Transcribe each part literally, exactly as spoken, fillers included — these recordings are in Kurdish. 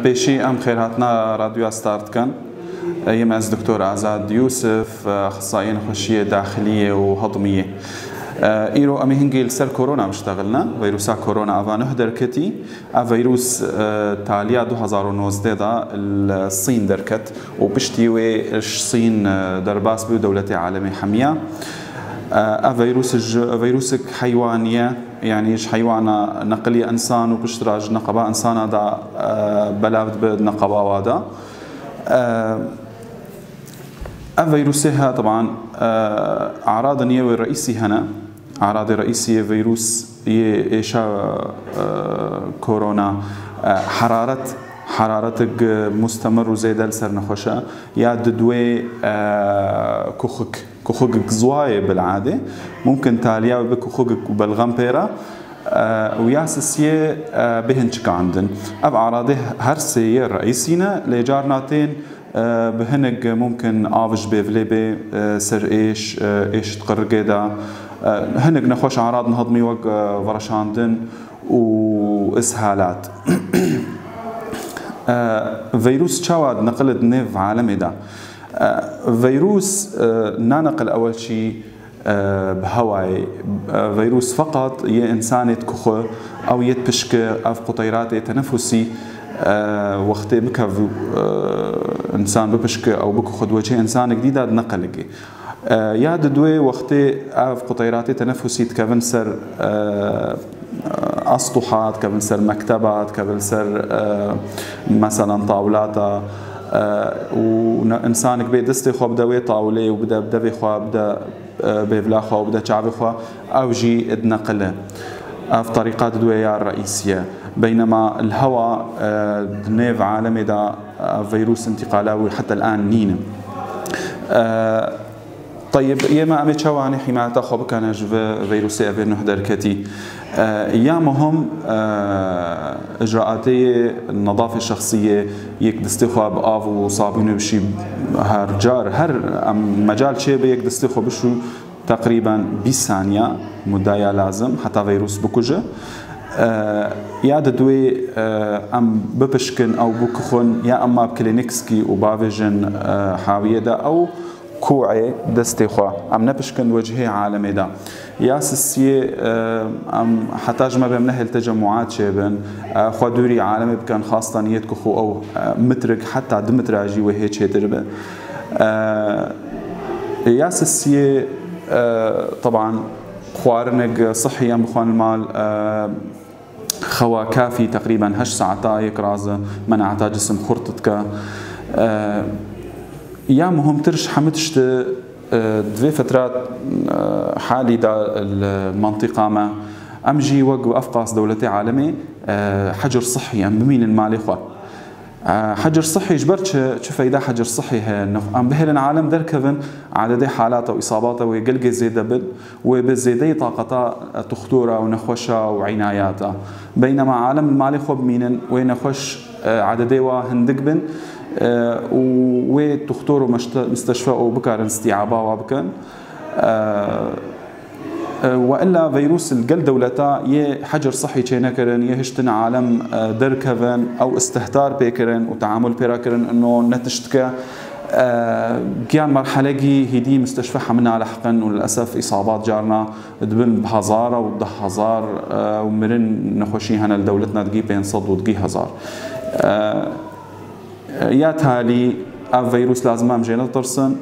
Pêşî em xêrhatina Radyoya Star dikin. Yê me ez Doktor Azad Yûsif, axsayiyê nexweşiyê daxiliyê û hedmiyê. Îro em ê hingî li ser korona biştexilne. Veyrusa korona ava nuh derketî. Ev veyrus, e, taliya du hezar û nozdeh de li Sîn derket û piştî wê ji Sîn, e, derbas bû, dewletê alemê hemiya. E, ev veyrus ji, veyrusek heywanî ye, yanî ji heywana neqiliye însan û piştre ji neqeba însana de, e, belav dibe di neqeba wa de. E, Ev veyrusê he, teban, e, aradên yê wê reîsî hene. Aradê reîsî yê veyrus yê êşa, e, korona, e, heraret, heraretek mustemir û zêde li ser nexweşe ya didwê, e, kuxik. Kuxik zwa ye bil'adê. Mumkin taliya wê bi kuxik û belxem pê re, e, û ya sisiyê, e, bêhin çikandin. Ev aradê her sê yê reîsî ne, lê carna tên, e, bi hinek mumkin av ji bêvilê bê, e, ser êş, e, êş di qirikê de, e, hinek nexweş aradên hedmî wek, e, vereşandin û ishalat. E, veyrus çawa dineqile di nêv alemê de? E, veyrus, e, naneqil ewel çî, e, bi hewayê. E, veyrus feqet yê însanê dikuxi, ew yê dipişki, ev quteyratê tenefusî, e, wextê bikev, e, însan bipişki ew bikuxi, di wecihê însanek dî de dineqilike. E, ya di duê wextê ev quteyratê tenefusî dikevin ser, e, estuha, dikevin ser mekteba, dikevin ser, e, meselan tawlata, e, û ne, însanek bê destê xwe bide wê tawlê û bide devê xwe, bide, e, bêvla xwe û bide çavê xwe, ew jî dineqile. Ev terîqa di duê ya reîsî ye. Beynema li hewa, e, di nêv alemê de, e, veyrus întiqala wî heta el-an nîne. E, Teyib, yê me em ê çawa, yanî, hîmayeta xwe bikene ji vê veyrusê evê nuh derketî? E, ya muhim, e, icraatê yê nedafê şexsî yê, yek destê xwe bi av û sabûnê bişî, her car, her em mecal çêbe yek destê xwe bişû teqrîben bîst saniya mudaya lazim heta veyrus bikuje. E, ya di duê, e, em bipişkin ew bikuxin, ya em ma bi klênekskî û bavêjin, e, hawiyê de ew kuê destê xwe. Em nepişkin wecihê alemê de. Ya sisiyê, e, em heta ji me bê em nehêl tecemûat çêbin, e, xwe dûrî alemê bikin, xastan yê dikuxu ew, e, mitrik heta du mitra jî wê hê çêtir be. E, ya sisiyê, e, teban xwarinek sihî em bixwin li mal, e, Xewa kafî, teqrîben heşt saeta yek raze menaeta cisim xurt dike. E, ya muhimtir ji hemû tiştî, e, di vê fetra, e, halî de li mentiqa me, em jî wek bi efqas dewletê alemê, e, hecir sihî, em bimînin malê xwe. E, hecir sihî ji ber çi, çi feyda hecir sihî heye? Nif-, em bihêlin alem derkevin, adedê halata û îsabata wê gelkê zêde bin, wê bi zêdeyî taqeta, e, tuxtora û nexweşa û înayata. Beynema alem li malê xwe bimînin, wê nexweş, e, adedê wa hindik bin, e, û wê tuxtor û meşte-, misteşfe û bikarin îstîaba wa bikin. E, E, we illa veyrûs li gel dewleta yê hecir sihî çênekirin, yê hiştin alem, e, derkevin, ew istihtar pê kirin û teamul pê re kirin, ino ne tiştike. E, giyan merhelekî hîdî misteşfe hemû nalehqin û lilesef îsabat carna dibin bi hezara û deh hezar, e, û mirin nexweşî hene li dewletna digî pênc sed û digî hezar. E, Ya talî, ev veyrûs lazim em jê netirsin.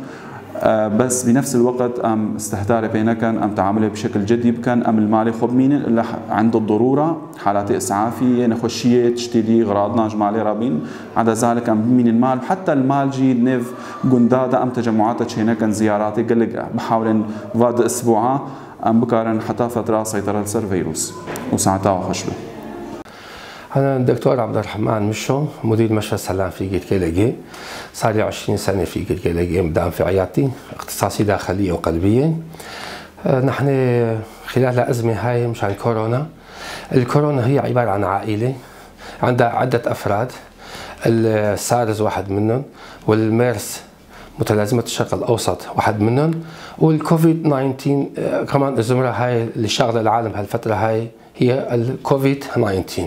Bes bi nefs el-weqt em istihdarê pê nekin, em teamulê bi şekil cidî bikin, em li malê xwe bimînin, illa ende derûra, halatê îsafî yê nexweşiyê, tiştî dî, xiradina ji malê re bîn. Eda zalik em bimînin mal, heta li mal jî nêv gunda de em tecemûata çênekin, ziyaratê gelek bihawlin va di isbûa em bikarin heta fetra seytera li ser veyrûs û saeta we xweş be. أنا الدكتور عبد الرحمن مشو، مدير مشفى سلام في قرقلقي. صار لي عشرين سنة في قرقلقي، مدام في عيادتي، اختصاصي داخلية وقلبية. آه، نحن خلال الأزمة هاي مشان كورونا، الكورونا هي عبارة عن عائلة، عندها عدة أفراد. السارس واحد منهم، والميرس متلازمة الشرق الأوسط واحد منهم، والكوفيد تسعتعش، آه، كمان الزمرة هاي اللي شاغلة العالم هالفترة هاي هي الكوفيد تسعتاش.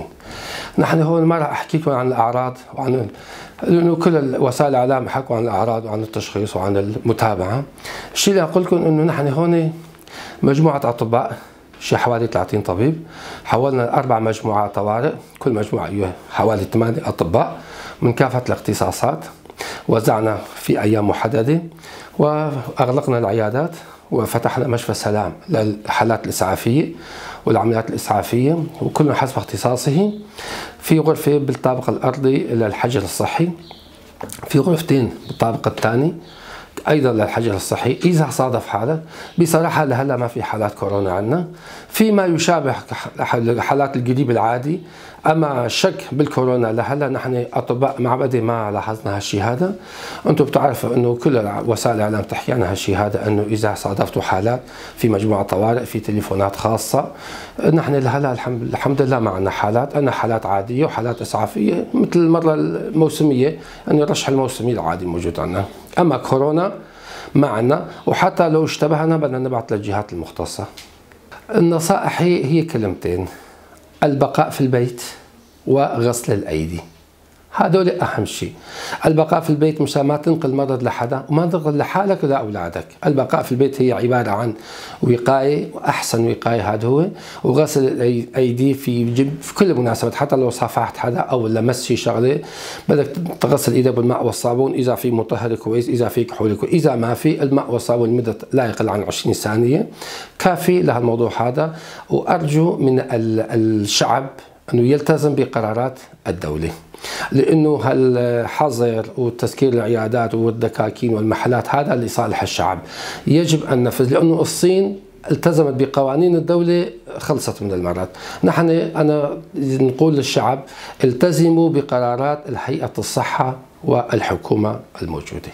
نحن هون ما راح أحكيكم عن الأعراض وعن، لأنه كل وسائل الإعلام حكوا عن الأعراض وعن التشخيص وعن المتابعة. الشيء اللي أقول لكم إنه نحن هون مجموعة أطباء، شي حوالي ثلاثين طبيب، حولنا أربع مجموعات طوارئ، كل مجموعة فيها حوالي ثمانية أطباء من كافة الاختصاصات، وزعنا في أيام محددة، وأغلقنا العيادات، وفتحنا مشفى السلام للحالات الإسعافية والعمليات الإسعافية، وكل حسب اختصاصه. في غرفة بالطابق الأرضي للحجر الصحي، في غرفتين بالطابق الثاني أيضًا للحجر الصحي إذا صادف حالة. بصراحة لهلا ما في حالات كورونا عنا، فيما يشابه كح-، حالات الجريب العادي. أما شك بالكورونا لهلا نحن أطباء معبدة ما لاحظنا هالشي هذا. أنتم بتعرفوا إنه كل الع-، وسائل الإعلام تحكي عن هالشي هذا، إنه إذا صادفتوا حالات في مجموعة طوارئ، في تليفونات خاصة. نحن لهلا الحمد، الحمد لله ما عنا حالات، عنا حالات عادية وحالات إسعافية مثل المرة الموسمية، يعني الرشح الموسمي العادي موجود عنا. أما كورونا ما عنا، وحتى لو اشتبهنا بدنا نبعت للجهات المختصة. النصائح هي، هي كلمتين: البقاء في البيت وغسل الأيدي. هدول أهم شيء. البقاء في البيت مشان ما تنقل مرض لحدا، وما تنقل لحالك ولا أولادك. البقاء في البيت هي عبارة عن وقاية، وأحسن وقاية هذا هو، وغسل الأي-، الأيدي في جم-، في كل مناسبة، حتى لو صافحت حدا أو لمست شي شغلة، بدك تغسل إيدك بالماء والصابون، إذا في مطهر كويس، إذا في كحول كويس، إذا ما في، الماء والصابون لمدة لا يقل عن عشرين ثانية كافي لهالموضوع هذا. وأرجو من ال-، الشعب أنه يلتزم بقرارات الدولة، لأنه هالحظر وتسكير العيادات والدكاكين والمحلات هذا لصالح الشعب، يجب أن ننفذ، لأنه الصين التزمت بقوانين الدولة، خلصت من المرض. نحن، أنا نقول للشعب: التزموا بقرارات الهيئة الصحة والحكومة الموجودة.